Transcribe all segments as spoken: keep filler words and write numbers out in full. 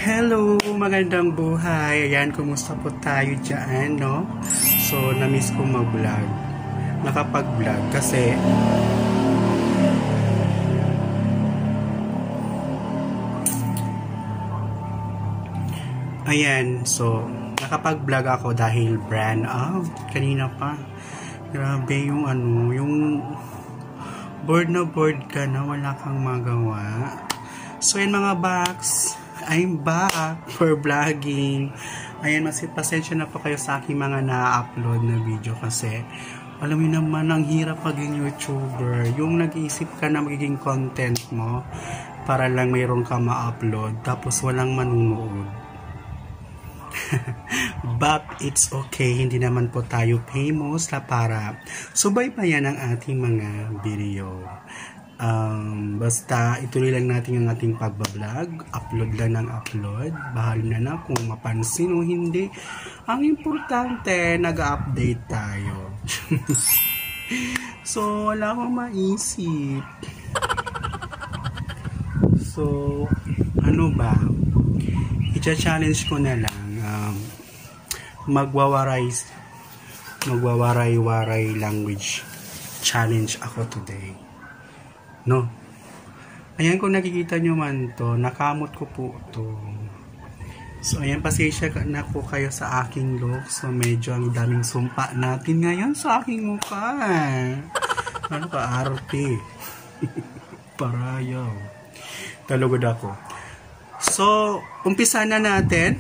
Hello, magandang buhay. Ayan, kumusta po tayo dyan, no? So, na-miss ko mag-vlog. Nakapag-vlog kasi Ayan, so, nakapag-vlog ako dahil brand out. Kanina pa. Grabe yung ano, yung bored na bored ka na, wala kang magawa. So, yun mga baks, I'm back for vlogging. Ayan, mas pasensya na po kayo sa aking mga na-upload na video kasi alam niyo naman, ang hirap maging YouTuber. Yung nag-iisip ka na magiging content mo para lang mayroon ka ma-upload tapos walang manunood. But it's okay, hindi naman po tayo famous na para subaybayan ang ating mga video. Um, basta ituloy lang natin ang ating pagbablog, upload lang ng upload. Bahala na kung mapansin o hindi. Ang importante, nag-update tayo. So, wala akong maisip. So, ano ba? Icha-challenge ko na lang. Um, magwawaray, magwawaray-waray language challenge ako today. No? Ayan, kung nakikita nyo man to, nakamot ko po to. So, ayan, pasensya ka- na po kayo sa aking look. So, medyo ang daming sumpa natin ngayon sa aking mukha. Ano ka, arte? Parayaw. Talugod ako. So, umpisa na natin.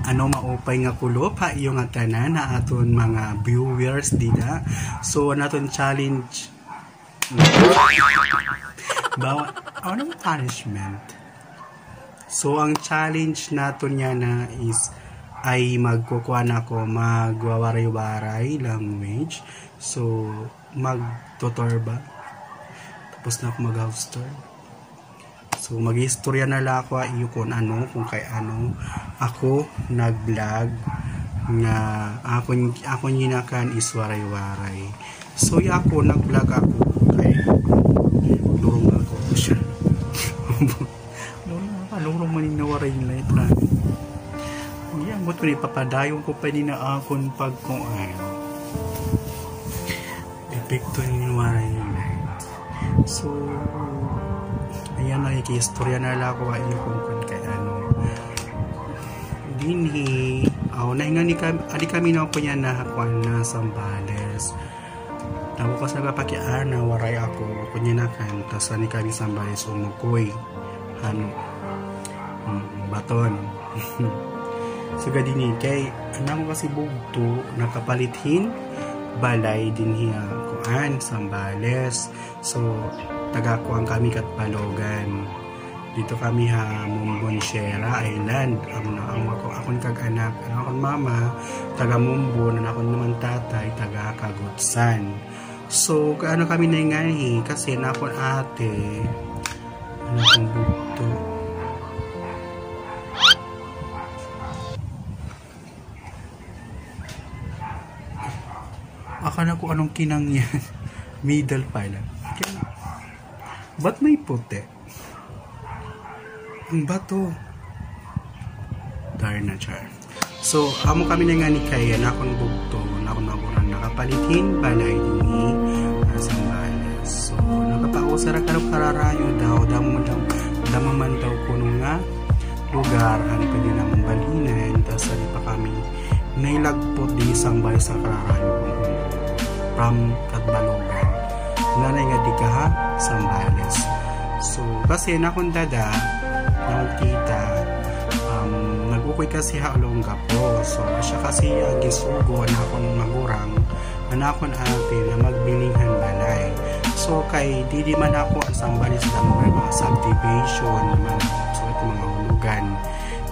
Ano, maupay nga kulop ha iyo ngatanan, ha aton mga viewers dida. So, an aton challenge. Bawa, ano nga punishment? So, ang challenge naton yana is ay magkukuan ako, magwawaray-waray language. So, magtutor ba? Tapos na ako mag-house tour. So, mag-istorya na la ako ha iyo kung ano, kung kay ano ako nag-vlog nga akon, akon ginakan is waray-waray. So, ya ako, nag-vlog ako kay lurong ako siya. Lurong ako, lurong man yung nawaray yung light na. Hindi, ang buto ni papadayon ko pa ni na akon pagkuan. Epekto ni waray yung light. So, ayan na, ikiistorya na la ako ha iyo kung, kung kay ano. Dinhi, aw, naingan ni kami, adi kami na po niya na, kuan na, Zambales. Tapos nagpapakiana, waray ako, kunya na kan, tas ani kami Zambales, umukoy. Ano? Mm, baton. Sugad dinhi, kay, an ako kasi bugto, nakapalit hin balay dinhi ha, kuan, Zambales. So, taga kuan kami, Catbalogan. Dito kami ha Mumbon, Sierra Island. Ang, ang ako, akon kag-anak, an akon mama, taga Mumbon, an akon naman tatay, taga Kagutsan. So, kaano kami nainganhi, kasi an akon ate, an akon bugto. Akala ko anong kinang yan. Middle pala. Ba't may puti? Ang bato. Darn na, char. So, amo kami na nga ni kay an akon bugto, an akon magulang, nakapalit hin balay dinhi, ah, Zambales. So, nagpapausa ra kami kararayo daw, damo man daw, damo man daw kuno nga lugar, ano pwede namon balhinan, tas ano pa kami, nailagpot dinhi Zambales sa kararayo, from Catbalogan. Nanay nga di ka ha Zambales. So, kasi an akon dada, an akon tita, um, nag-ukoy kasi ha Olongapo. So, siya kasi an ginsugo an akon magurang, an akon ate na magbiling han balay. So, kay didi man ako an Zambales, damo nga mga subdivision, mga, so, ito, mga hulugan,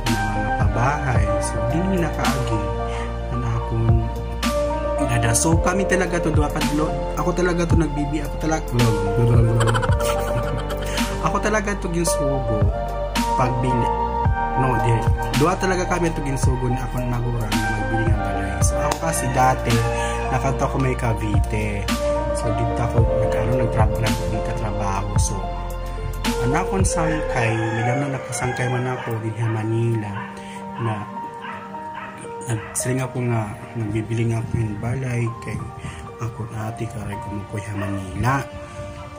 mga pabahay. So, dinhi nakaagi an akon dada. So, kami talaga to, duha ka, lo-, ako talaga to nagbibi-, ako talaga, ako talaga to ginsugo pagbili. No, di. Duha talaga kami to ginsugo ni akon magurang na magbiling han balay. So, ako kasi dati, nakadto ako may Cavite. So, didto ako nag-, ano, nagtra-, nag-, nagkatrabaho. So, Nakon sangkay, madam na nakasangkay man ako dinhi ha Manila. Na, nagsiring ako nga, nagbibiling ako hin balay kay akon ate karay kumukoy ha Manila.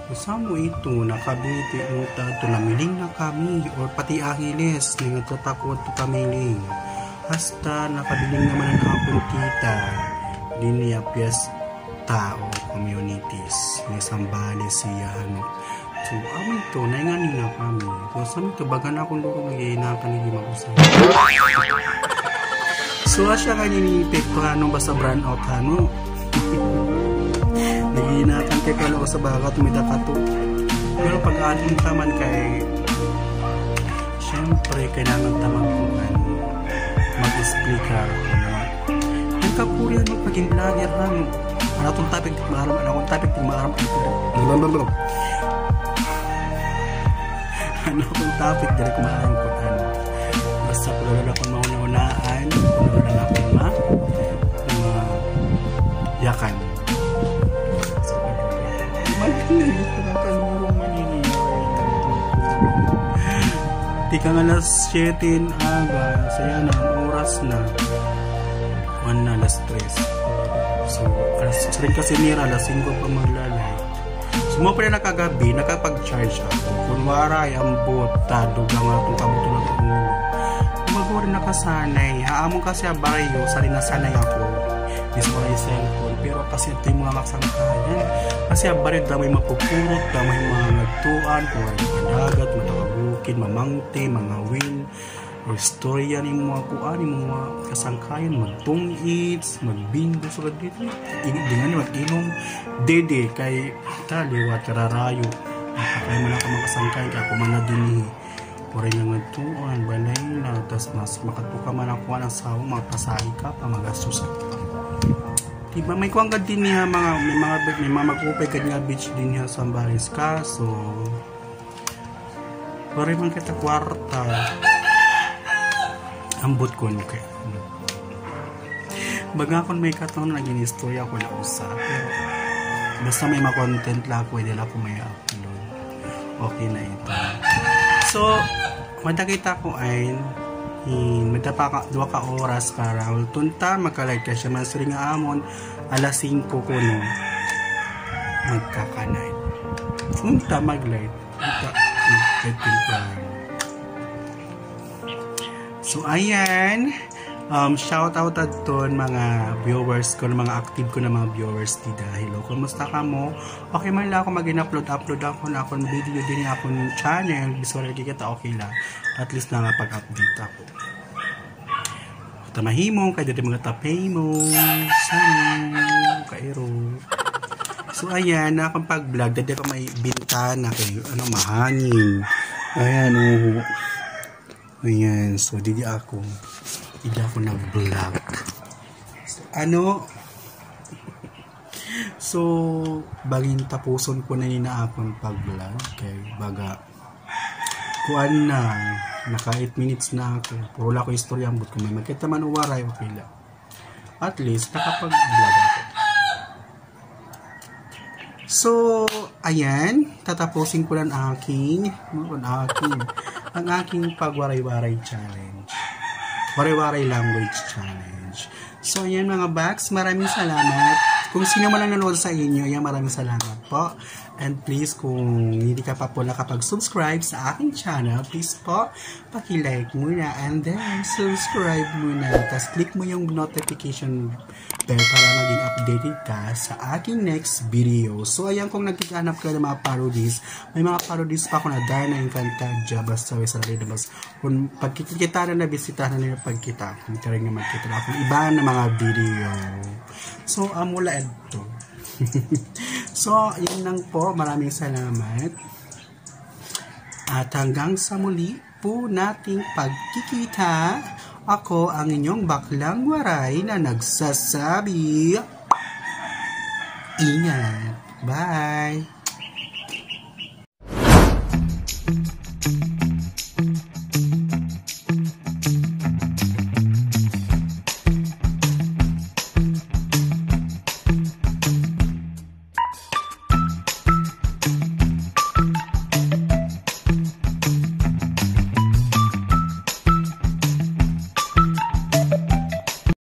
Sa amo ito, nakabiti mo tato, namiling na kami, or pati Angeles, nangadto ta ko adto kamiling. Hasta nakabiling naman an akon tita, dinhi ha Piesta o communities, ni Zambales siya, ano. So, amo ito, naingan na kami. So, sa amo ito, baga na akon luro, mag-iinakan, hindi mag-usap. So, asya nga ini-effect pa, ano, basta brownout, ano. Nag-iinakan kay pala ko sa bagat, may dakato. Pero pag-alim ka man kay, siyempre, kailangan ta mag-, mag-explicar. Ang kapurihan mo pagin vlogger, ano. Ano itong topic, maaram, ano akong topic, maaram, blablabla. Ano akong topic, diri ko maaram kung ano. Basta kung wala akong mauna-unaan, kung wala na akong ma-, ma-, yakan. Tika nga alas siyete in aga, saya na, an oras na. Kuan na, alas tres. So, alas tres kasi nira, alas singko pa maglalay. So, mao pa na kagabi, nakapag-charge ako. Kun waray, ambot, tadog ang akong kabuto na ulo. Maguri nakasanay. Ha amon kasi ha baryo, sanay na sanay ako. Di sa mga cellphone. Pero kasi ito yung mga kasangkayan. Kasi ha baryo, damo yung mapupurot, damo yung mga nagtuan, kung waray makadagat, matakabukid, mamangti, mangawil. O istorya ni mga kuan, ni mga kasangkayan, magtungits, magbingo, sugad dito. Ini, di nga ni mag-inom. Dede, kay ta, liwat, kararayo. Kay man ako mga kasangkayan, kay ako man na dinhi. Waray nga ngadtuan, balay na, tas mas makatuka man ako an asawa, mga pasahe ka pa, magastos ka pa. Di ba, may kuan ka dinhi ha, mga, may mga, may mga mag-upay ka dinhi ha beach dinhi ha Zambales, kaso, waray man kita kwarta. Ambot ko, ano kay. Baga akon may katon, nag-inistorya ako na usa. Pero, basta may ma-content la ako, pwede la ako may upload. Okay na ito. So, madakita ko ay, hin, madta pa ka, duha ka oras para ulton ta, magka-light kay siya man siring nga amon, alas singko kuno. Magkaka-light. Unta mag-light. Ito, ito, ito. So, ayan. Um, shout out adton mga viewers ko, mga active ko na mga viewers dida. Hello, kumusta kamo? Okay man la ako mag-in-upload, upload ako na akon video dinhi ha akon channel. Bisan waray nakikita, okay la. At least nakapag-update ako. Tamahimo, kay diri mga tapay mo. Sana, kairo. So, ayan, na akong pag-vlog. Dadi ako may bintana kay, ano, mahangin. Ayan, oh. Ayan, so, didi ako. Didi ako nag-vlog. So, ano, so, bangin tapuson ko na ni na akong pag-vlog. Kay, baga, kuan na, naka eight minutes na ako. Puro la ako istorya, ambot ko may makita man o waray, okay la. At least, nakapag-vlog ako. So, ayan, tatapusin ko lang aking, ano, aking, ang aking pagwaray-waray challenge. Waray-waray language challenge. So, ayan mga Baks, maraming salamat. Kung sino man ang nanood sa inyo, ayan, maraming salamat po. And please, kung hindi ka pa po nakapag-subscribe sa aking channel, please po, paki-like muna and then subscribe muna. Tas click mo yung notification bell para maging updated ka sa aking next video. So, ayan, kung naghahanap ka ng mga parodies, may mga parodies pa ako na Darna Encantadia, basta may sarili na mas, kung pagkikita na nabisitahan na nila pagkita, kung ka rin nga magkita na akong iba na mga video. So, amo la adto. So, yun lang po. Maraming salamat. At hanggang sa muli po nating pagkikita, ako ang inyong baklang waray na nagsasabi, ingat. Bye!